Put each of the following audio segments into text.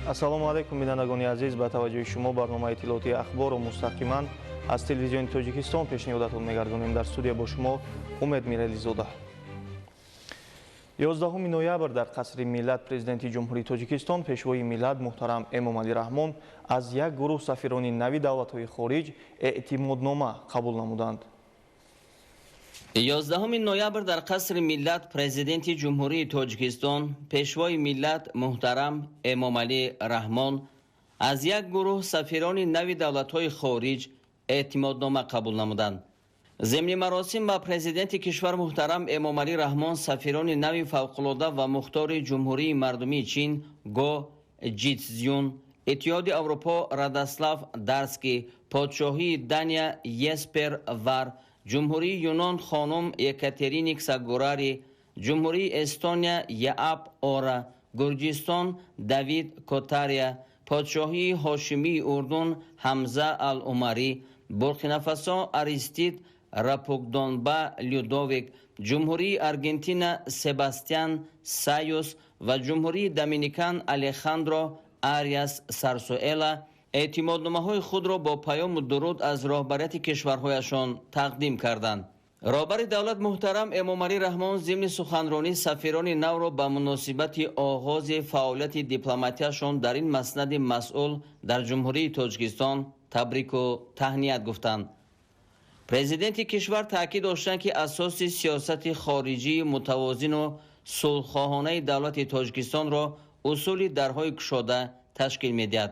Ассалому алайкум, бинандагони азиз. Ба таваҷҷӯҳи шумо барномаи иттилоотии Ахборро мустақиман аз Телевизиони Тоҷикистон пешниҳодатон мегардонем. Дар студия бо шумо Умед Мирализода. 11 ноябр дар Қасри Миллат Президенти Ҷумҳурии Тоҷикистон, Пешвои миллат муҳтарам Эмомалӣ Раҳмон аз як гурӯҳ сафирони нави давлатҳои хориҷ эътимоднома қабул намуданд. 11 ноябр дар Қасри Миллат Президенти Ҷумҳурии Тоҷикистон, Пешвои миллат муҳтарам Эмомалӣ Раҳмон аз як гурӯҳ сафирони нави давлатҳои хориҷ эътимоднома қабул намуданд. Зимни маросим ба Президенти кишвар муҳтарам Эмомалӣ Раҳмон сафирони нави фавқулода ва мухтори Ҷумҳурии Мардумии Чин Го Ҷитсюн, Иттиҳоди Аврупо Радослав Дарский, Подшоҳии Дания Еспер Вар, Ҷумҳурии Юнон хонум Екатерини Ксагурари, Ҷумҳурии Эстония Яап Ора, Гурҷистон Давид Котария, Подшоҳии Ҳошимии Урдун Ҳамза Ал-Умарӣ, Буркинафасо Аристид Рапукдонба Людовик, Ҷумҳурии Аргентина Себастьян Сайус ва Ҷумҳурии Доминикан Алехандро Ариас Сарсуэла эътимодномаҳои худро бо паёму дуруд аз роҳбарияти кишварҳояшон тақдим карданд. Роҳбари давлат муҳтарам Эмомалӣ Раҳмон зимни суханронӣ сафирони навро ба муносибати оғози фаъолияти дипломатияшон дар ин маснади масъул дар Ҷумҳурии Тоҷикистон табрику таҳният гуфтанд. Президенти кишвар таъкид доштанд, ки асоси сиёсати хориҷии мутавозину сулҳхоҳонаи давлати Тоҷикистонро усули дарҳои кушода ташкил медиҳад.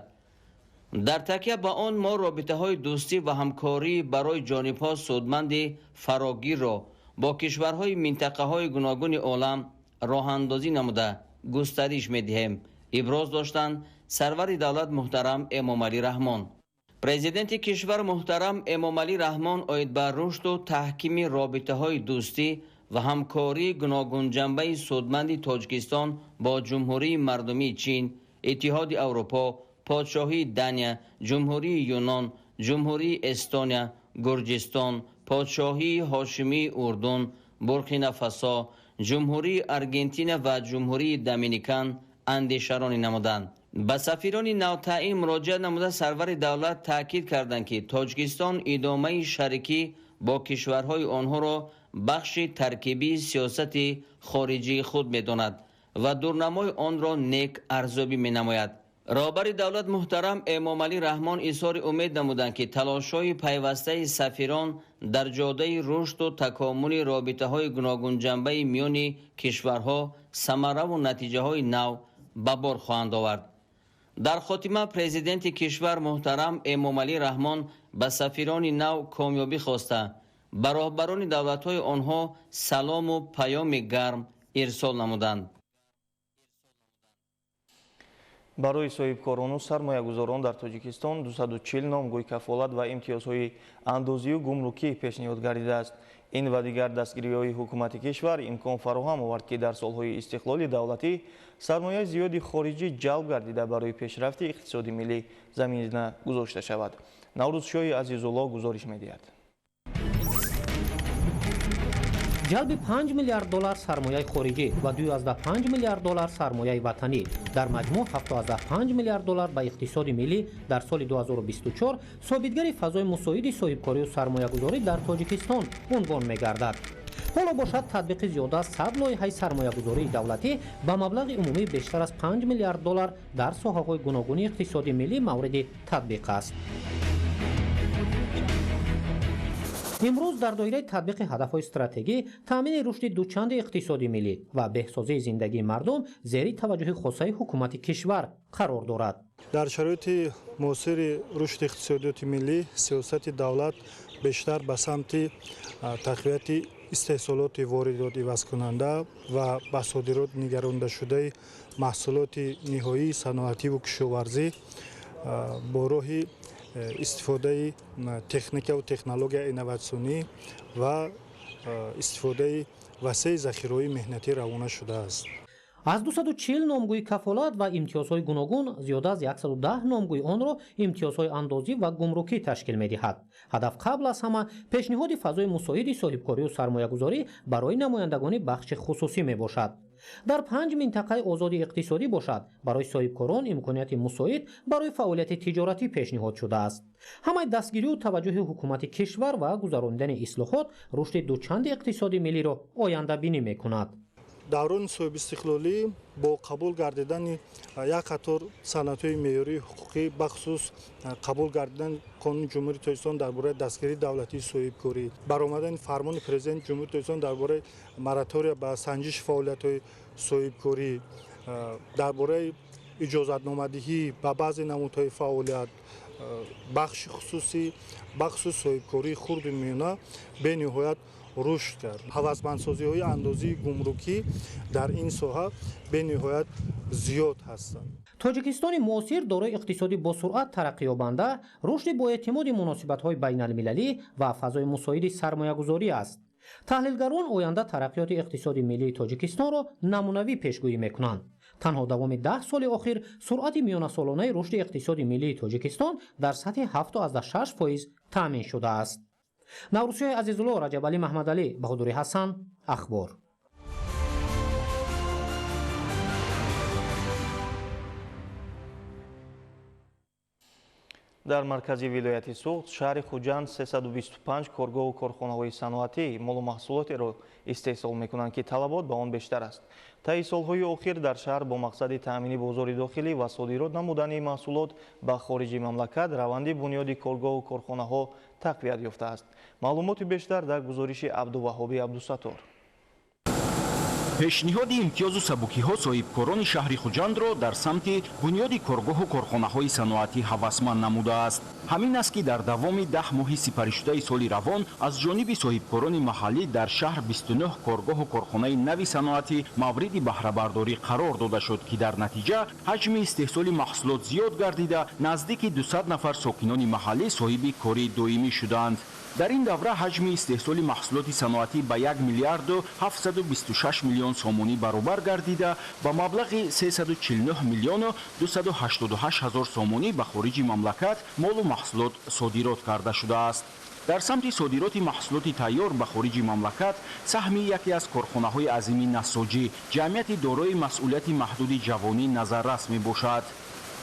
Дар такя ба он мо робитаҳои дӯстӣ ва ҳамкорӣ барои ҷонибҳо судманди фарогирро бо кишварҳои минтақаҳои гуногуни олам роҳандозӣ намуда густариш медиҳем, иброз доштанд сарвари давлат муҳтарам Эмомалӣ Раҳмон. Президенти кишвар муҳтарам Эмомалӣ Раҳмон оид ба рушду таҳкими робитаҳои дӯстӣ ва ҳамкории гуногунҷанбаи судманди Тоҷикистон бо Ҷумҳурии Мардумии Чин, Иттиҳоди Аврупо, Подшоҳии Дания, Ҷумҳурии Юнон, Ҷумҳурии Эстония, Гурҷистон, Подшоҳии Ҳошимии Урдун, Буркинафасо, Ҷумҳурии Аргентина ва Ҷумҳурии Доминикан андешаронӣ намуданд. Ба сафирони навтаъин муроҷиат намуда сарвари давлат таъкид карданд, ки Тоҷикистон идомаи шарикӣ бо кишварҳои онҳоро бахши таркибии сиёсати хориҷии худ медонад ва дурнамои онро нек арзёбӣ менамояд. Роҳбари давлат муҳтарам Эмомалӣ Раҳмон изҳори умед намуданд, ки талошҳои пайвастаи сафирон дар ҷодаи рушду такомули робитаҳои гуногунҷанбаи миёни кишварҳо самараву натиҷаҳои нав ба бор хоҳанд овард. Дар хотима Президенти кишвар муҳтарам Эмомалӣ Раҳмон ба сафирони нав комёбӣ хоста, ба роҳбарони давлатҳои онҳо салому паёми гарм ирсол намуданд. Барои соҳибкорону сармоягузорон дар Тоҷикистон 240 номгӯи кафолат ва имтиёзҳои андозию гумрукӣ пешниҳод гардидааст. Ин ва дигар дастгириҳои ҳукумати кишвар имкон фароҳам овард, ки дар солҳои истиқлоли давлатӣ сармояи зиёди хориҷӣ ҷалб гардида, барои пешрафти иқтисоди миллӣ замина гузошта шавад. Наврӯзшоҳи Азизулло гузориш медиҳад. Ҷалби 5 миллиард доллар сармояи хориҷӣ ва 2,5 миллиард доллар сармояи ватанӣ, дар маҷмӯъ 7,5 миллиард доллар ба иқтисоди миллӣ дар соли 2024 собитгари фазои мусоиди соҳибкорию сармоягузорӣ дар Тоҷикистон унвон мегардад. Ҳоло бошад, татбиқи зиёда аз 100 лоиҳаи сармоягузории давлатӣ ба маблағи умумӣ бештар аз 5 миллиард доллар дар соҳаҳои гуногуни иқтисоди миллӣ мавриди татбиқ аст. Имрӯз дар доираи татбиқи ҳадафҳои стратегӣ таъмини рушди дучанди иқтисоди миллӣ ва беҳсозии зиндагии мардум зери таваҷҷӯҳи хосаи ҳукумати кишвар қарор дорад. Дар шароити муосири рушди иқтисодиёти миллӣ сиёсати давлат бештар ба самти тақвияти истеҳсолоти воридот ивазкунанда ва ба содирот нигарондашудаи маҳсулоти ниҳоии саноативу кишоварзӣ бо роҳи истифодаи техникаву технология инноватсионӣ ва истифодаи васеи захираҳои меҳнатӣ равона шудааст. Аз 240 номгӯи кафолат ва имтиёзҳои гуногун зиёда аз 110 номгӯи онро имтиёзҳои андозӣ ва гумрукӣ ташкил медиҳад. Ҳадаф қабл аз ҳама пешниҳоди фазои мусоиди соҳибкорию сармоягузорӣ барои намояндагони бахши хусусӣ мебошад. Дар 5 минтақаи озоди иқтисодӣ бошад, барои соҳибкорон имконияти мусоид барои фаъолияти тиҷоратӣ пешниҳод шудааст. Ҳамаи дастгирию таваҷҷӯҳи ҳукумати кишвар ва гузаронидани ислоҳот рушди дучанди иқтисоди миллиро ояндабинӣ мекунад. Даврони соҳибистиқлолӣ бо қабул гардидани як қатор санадҳои меъёрии ҳуқуқӣ, бахусус қабул гардидани Қонуни Ҷумҳурии Тоҷикистон дар бораи дастгирии давлатии соҳибкорӣ, баромадани фармони Президенти Ҷумҳурии Тоҷикистон дар бораи моратория ба санҷиши фаъолиятҳои соҳибкорӣ, дар бораи иҷозатномадиҳӣ ба баъзе намудҳои фаъолият, бахши хусусӣ, бахусус соҳибкории хурду миёна бениҳоят рушд кард. Ҳавасмандсозиҳои андозии гумрукӣ дар ин соҳа бениҳоят зиёд ҳастанд. Тоҷикистони муосир дорои иқтисодӣ босуръат тараққиёбанда, рушди боэътимоди муносибатҳои байналмилалӣ ва фазои мусоиди сармоягузорӣ аст. Таҳлилгарон оянда тараққиёти иқтисоди миллии Тоҷикистонро намунавӣ пешгӯӣ мекунанд. Танҳо давоми 10 соли охир суръати миёнасолонаи рушди иқтисоди миллии Тоҷикистон дар сатҳи 7,6% таъмин шудааст. Наврӯзшоҳи Азизулло, Раҷабалӣ Маҳмадалӣ, Баҳодури Ҳасан, Ахбор. Дар маркази вилояти Суғд, шаҳри Хуҷанд 325 коргоҳу корхонаҳои саноатӣ молу маҳсулотеро истеҳсол мекунанд, ки талабот ба он бештар аст. Таи солҳои охир дар шаҳр бо мақсади таъмини бозори дохилӣ ва содирот намудани маҳсулот ба хориҷи мамлакат раванди бунёди коргоҳу корхонаҳо тақвият ёфтааст. Маълумоти бештар дар гузориши Абдуваҳоби Абдусаттор. Пешниҳоди имтиёзу сабукиҳо соҳибкорони шаҳри Хуҷандро дар самти бунёди коргоҳу корхонаҳои саноатӣ ҳавасманд намудааст. Ҳамин аст, ки дар давоми 10 моҳи сипаришудаи соли равон аз ҷониби соҳибкорони маҳаллӣ дар шаҳр 29 коргоҳу корхонаи нави саноатӣ мавриди баҳрабардорӣ қарор дода шуд, ки дар натиҷа ҳаҷми истеҳсоли маҳсулот зиёд гардида, наздики 200 нафар сокинони маҳаллӣ соҳиби кори доимӣ шуданд. Дар ин давра ҳаҷми истеҳсоли маҳсулоти саноатӣ ба 1 миллиарду 726 миллион сомонӣ баробар гардида, ба маблағи 349 миллиону 288 ҳазор сомонӣ ба хориҷи мамлакат молу маҳсулот содирот карда шудааст. Дар самти содироти маҳсулоти тайёр ба хориҷи мамлакат саҳми яке аз корхонаҳои азими насоҷӣ, ҷамъияти дорои масъулияти маҳдуди ҷавонӣ назаррас мебошад.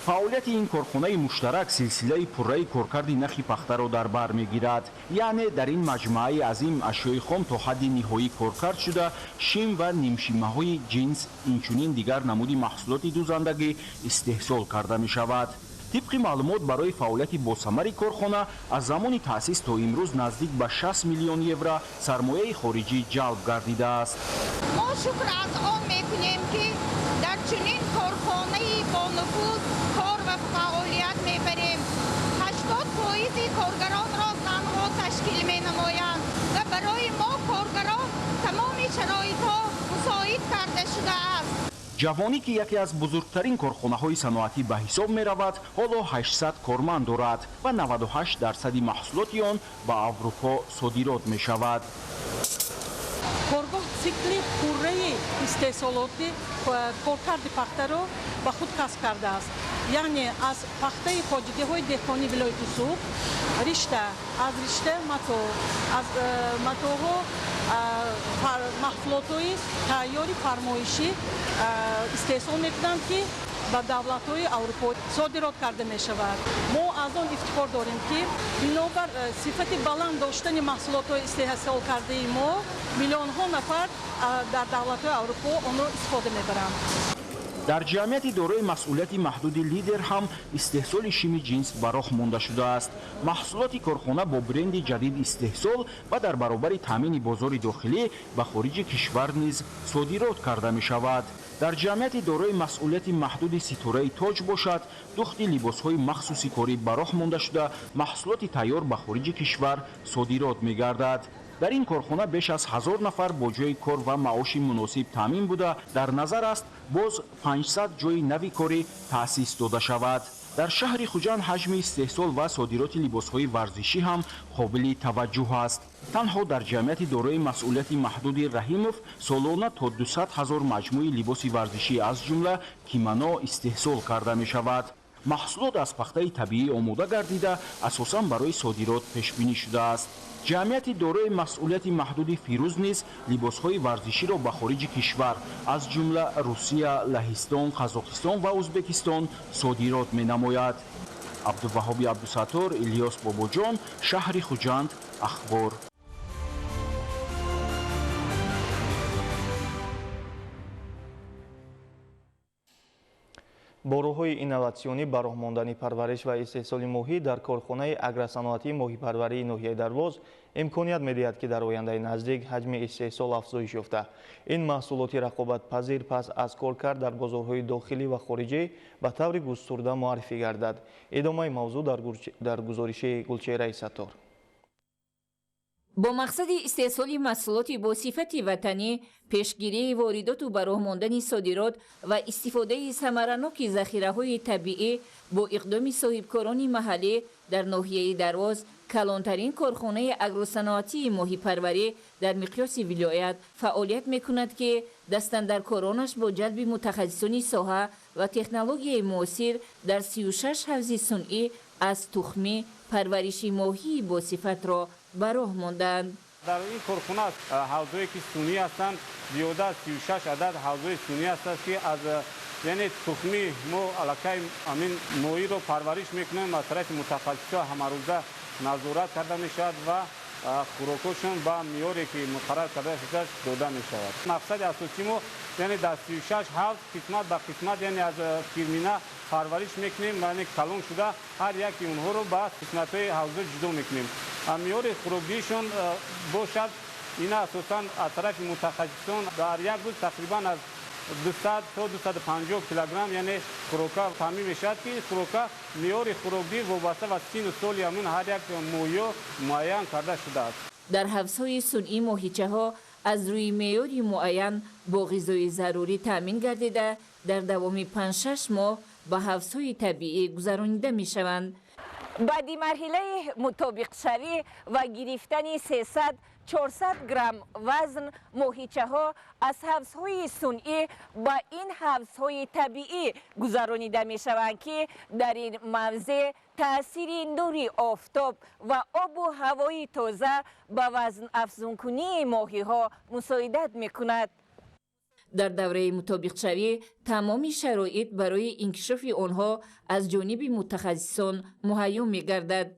Фаъолияти ин корхонаи муштарак силсилаи пурраи коркарди нахи пахтаро дар бар мегирад. Яъне дар ин маҷмӯаи азим ашёи хом то ҳадди ниҳоӣ коркард шуда, шим ва нимшимаҳои ҷинс, инчунин дигар намуди маҳсулоти дузандагӣ истеҳсол карда мешавад. Тибқи маълумот, барои фаъолияти босамари корхона аз замони таъсис то имрӯз наздик ба 60 миллион евро сармояи хориҷӣ ҷалб гардидааст. Мо шукр аз он мекунем, ки дар чунин корхонаи бонуфуз кор ва фаъолият мебарем. 80% коргаронро занҳо ташкил менамоянд ва барои мо коргарон тамоми шароитҳо мусоид карда шудааст. Ҷавонӣ, ки яке аз бузургтарин корхонаҳои саноатӣ ба ҳисоб меравад, ҳоло 800 корманд дорад ва 98% маҳсулоти он ба Аврупо содирот мешавад. Коргоҳ цикли пурраи истеҳсолоти коркарди пахтаро ба худ касб кардааст. Яъне аз пахтаи хоҷагиҳои деҳқонии вилояти Суғд ришта, аз ришта матоъ, аз матоъҳо маҳсулотҳои тайёри фармоишӣ истеҳсол мекунанд, ки ба давлатҳои Аврупо содирот карда мешавад. Мо аз он ифтихор дорем, ки бинобар сифати баланд доштани маҳсулотҳои истеҳсол кардаи мо миллионҳо нафар дар давлатҳои Аврупо онро истифода мебаранд. Дар ҷамъияти дорои масъулияти маҳдуди лидер ҳам истеҳсоли шими ҷинс ба роҳ монда шудааст. Маҳсулоти корхона бо бренди ҷадид истеҳсол ва дар баробари таъмини бозори дохилӣ ба хориҷи кишвар низ содирот карда мешавад. Дар ҷамъияти дорои масъулияти маҳдуди ситораи тоҷ бошад, духти либосҳои махсуси корӣ ба роҳ монда шуда, маҳсулоти тайёр ба хориҷи кишвар содирот мегардад. Дар ин корхона беш аз 1000 нафар бо ҷойи кор ва маоши муносиб таъмин буда, дар назар аст боз 500 ҷойи нави корӣ таъсис дода шавад. Дар шаҳри Хуҷанд ҳаҷми истеҳсол ва содироти либосҳои варзишӣ ҳам қобили таваҷҷӯҳ аст. Танҳо дар ҷамъияти дорои масъулияти маҳдуди Раҳимов солона то 200 000 маҷмӯи либоси варзишӣ аз ҷумла кимоно истеҳсол карда мешавад. Маҳсулот аз пахтаи табиӣ омода гардида, асосан барои содирот пешбинӣ шудааст. Ҷамъияти дорои масъулияти маҳдуди Фирӯз низ либосҳои варзиширо ба хориҷи кишвар, аз ҷумла Русия, Лаҳистон, Қазоқистон ва Ӯзбекистон содирот менамояд. Абдуваҳоби Абдусаттор, Илёс Бобоҷон, шаҳри Хуҷанд, Ахбор. Бо роҳҳои инноватсионӣ ба роҳ мондани парвариш ва истеҳсоли моҳӣ дар корхонаи агросаноатии моҳипарварии ноҳияи Дарвоз имконият медиҳад, ки дар ояндаи наздик ҳаҷми истеҳсол афзоиш ёфта, ин маҳсулоти рақобатпазир пас аз коркард дар бозорҳои дохилӣ ва хориҷӣ ба таври густурда муаррифӣ гардад. Идомаи мавзӯъ дар гузориши Гулчеҳраи Саттор. Бо мақсади истеҳсоли маҳсулоти бо сифати ватанӣ, пешгирии воридоту ба роҳ мондани содирот ва истифодаи самараноки захираҳои табиӣ бо иқдоми соҳибкорони маҳаллӣ дар ноҳияи Дарвоз калонтарин корхонаи агросаноатии моҳипарварӣ дар миқёси вилоят фаъолият мекунад, ки дастандаркоронаш бо ҷалби мутахассисони соҳа ва технологияи муосир дар 36 ҳавзи сунъӣ аз тухмӣ парвариши моҳии босифатро ба роҳ монданд. Дар ин корхона ҳавзҳое ки сунъӣ ҳастанд, зиёда аз 36 адад ҳавзҳои сунъӣ ҳастанд, ки аз яъне тухмӣ мо аллакай ҳамин моҳиро парвариш мекунем. Аз тарафи мутахассисҳо ҳамарӯза назорат карда мешавад ва хӯрокҳошон ба меъёре ки муқаррар карда шудааст дода мешавад. Мақсади асосии мо яъне дар 36 ҳавз қисмат ба қисмат, яъне аз фирмина парвариш мекунем, яъне калон шуда ҳар яки онҳоро ба қисматҳои ҳавзҳо ҷудо мекунем. Меъёри хӯрокдиҳишон бошад, ина асосан аз тарафи мутахассисон дар як рӯз тақрибан аз 200 то 250 килограмм яъне хӯрока таъмин мешавад, ки хӯрока меъёри хӯрокдиҳӣ вобаста ба сину соли ҳамун ҳар як моҳиё муайян карда шудааст. Дар ҳавзҳои сунъӣ моҳичаҳо аз рӯи меъёри муайян бо ғизои зарурӣ таъмин гардида, дар давоми 5-6 моҳ ба ҳавзҳои табиӣ гузаронида мешаванд. Баъди марҳилаи мутобиқшавӣ ва гирифтани 300-400 грамм вазн, моҳичаҳо аз ҳавзҳои сунъӣ ба ин ҳавзҳои табиӣ гузаронида мешаванд, ки дар ин мавзеъ таъсири нури офтоб ва обу ҳавои тоза ба вазнафзункунии моҳиҳо мусоидат мекунад. Дар давраи мутобиқшавӣ тамоми шароит барои инкишофи онҳо аз ҷониби мутахассисон муҳайё мегардад.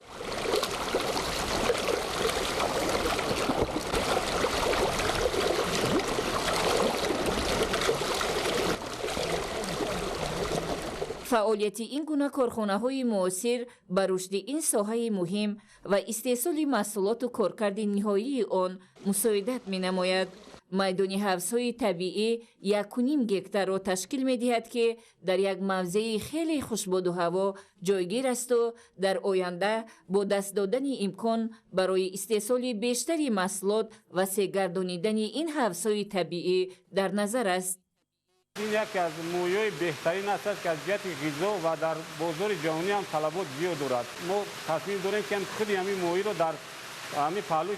Фаъолияти ин гуна корхонаҳои муосир ба рушди ин соҳаи муҳим ва истеҳсоли маҳсулоту коркарди ниҳоии он мусоидат менамояд. Майдони ҳавзҳои табиӣ 1,5 гектарро ташкил медиҳад, ки дар як мавзеи хеле хушбоду ҳаво ҷойгир асту дар оянда бо даст додани имкон барои истеҳсоли бештари маҳсулот ва сегардонидани ин ҳавзҳои табиӣ дар назар аст. Ин яке аз моҳиҳои беҳтарин аст, ки аз ҷиҳати ғизо ва дар бозори ҷаҳонӣ ҳам талабот зиёд дорад. Мо тасмим дорем, ки худи ҳамин моҳиро дар ҳамин паҳлӯи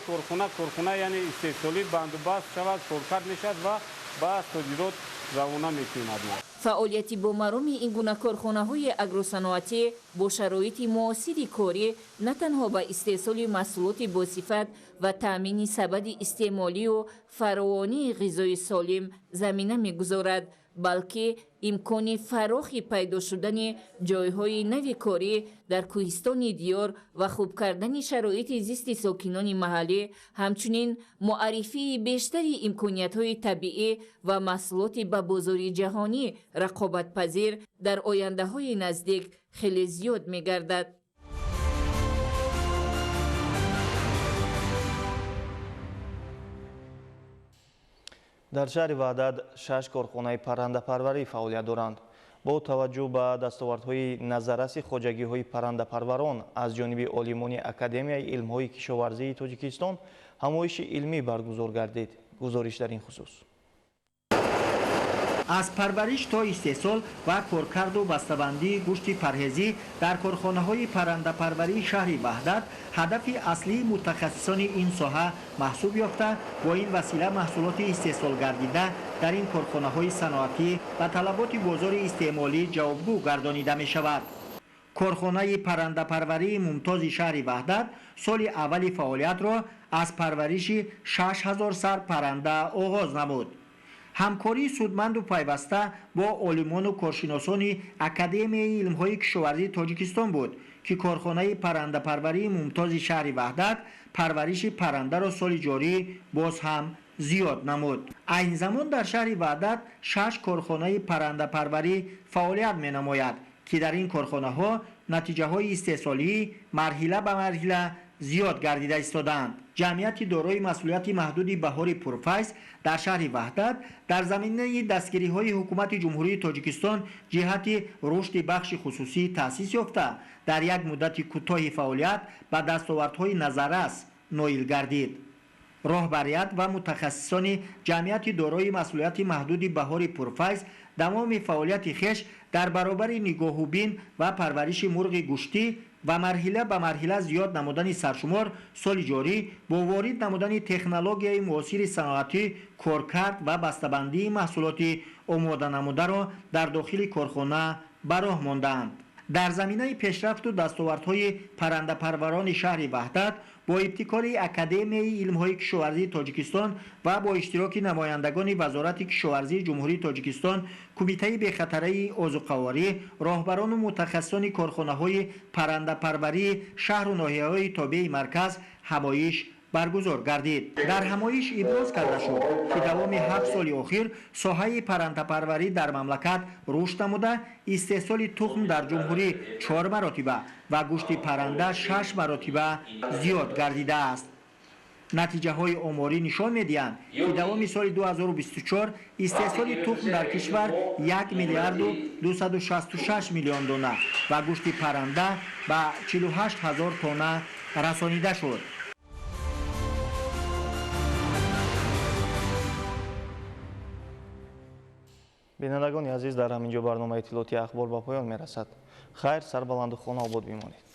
корхона яъне истеҳсолӣ бандубаст шавад, коркард мешавад ва ба содирот равона мекунад. Фаъолияти бомароми ин гуна корхонаҳои агросаноатӣ бо шароити муосири корӣ на танҳо ба истеҳсоли маҳсулоти босифат ва таъмини сабади истеъмолию фаровонии ғизои солим замина мегузорад, балки имкони фарохи пайдо шудани ҷойҳои нави корӣ дар кӯҳистони диёр ва хуб кардани шароити зисти сокинони маҳаллӣ, ҳамчунин муаррифии бештари имкониятҳои табиӣ ва маҳсулоти ба бозори ҷаҳонӣ рақобатпазир дар ояндаҳои наздик хеле зиёд мегардад. Дар шаҳри Ваҳдат 6 корхонаи паррандапарварӣ фаъолият доранд. Бо таваҷҷӯҳ ба дастовардҳои назарраси хоҷагиҳои паррандапарварон аз ҷониби олимони Академияи илмҳои кишоварзии Тоҷикистон ҳамоиши илмӣ баргузор гардид. Гузориш дар ин хусус. Аз парвариш то истеҳсол ва коркарду бастабандии гӯшти парҳезӣ дар корхонаҳои паррандапарварии шаҳри Ваҳдат ҳадафи аслии мутахассисони ин соҳа маҳсуб ёфта, бо ин васила маҳсулоти истеҳсолгардида дар ин корхонаҳои саноатӣ ба талаботи бозори истеъмолӣ ҷавобгӯ гардонида мешавад. Корхонаи паррандапарварии мумтози шаҳри Ваҳдат соли аввали фаъолиятро аз парвариши 6000 сар парранда оғоз намуд. Ҳамкории судманду пайваста бо олимону коршиносони Академияи илмҳои кишоварзии Тоҷикистон буд, ки корхонаи паррандапарварии мумтози шаҳри Ваҳдат парвариши паррандаро соли ҷорӣ боз ҳам зиёд намуд. Айни замон дар шаҳри Ваҳдат 6 корхонаи паррандапарварӣ фаъолият менамояд, ки дар ин корхонаҳо натиҷаҳои истеҳсолӣ марҳила ба марҳила зиёд гардида истодаанд. Ҷамъияти дорои масъулияти маҳдуди Баҳори Пурфайз дар шаҳри Ваҳдат дар заминаи дастгириҳои ҳукумати Ҷумҳурии Тоҷикистон ҷиҳати рушди бахши хусусӣ таъсис ёфта, дар як муддати кӯтоҳи фаъолият ба дастовардҳои назаррас ноил гардид. Роҳбарият ва мутахассисони ҷамъияти дорои масъулияти маҳдуди Баҳори Пурфайз давоми фаъолияти хеш дар баробари нигоҳубин ва парвариши мурғи гӯштӣ ва марҳила ба марҳила зиёд намудани саршумор соли ҷорӣ бо ворид намудани технологияи муосири саноатӣ, коркард ва бастабандии маҳсулоти омода намударо дар дохили корхона ба роҳ мондаанд. Дар заминаи пешрафту дастовардҳои паррандапарварони шаҳри Ваҳдат бо ибтикори Академияи илмҳои кишоварзии Тоҷикистон ва бо иштироки намояндагони Вазорати кишоварзии Ҷумҳурии Тоҷикистон, Кумитаи бехатарии озуқаворӣ, роҳбарону мутахассисони корхонаҳои паррандапарварии шаҳру ноҳияҳои тобеи марказ ҳамоиш баргузор гардид. Дар ҳамоиш иброз карда шуд, ки давоми 7 соли охир соҳаи паррандапарварӣ дар мамлакат рушд намуда, истеҳсоли тухм дар ҷумҳурӣ 4 маротиба ва гӯшти парранда 6 маротиба зиёд гардидааст. Натиҷаҳои оморӣ нишон медиҳанд, ки давоми соли 2024 истеҳсоли тухм дар кишвар 1 миллиарду 266 миллион дона ва гӯшти парранда ба 48 ҳазор тонна расонида шуд. Бинандагони азиз, дар ҳамин ҷо барномаи иттилоотии ахбор ба поён мерасад. Хайр, сарбаланду хонаобод бимонед.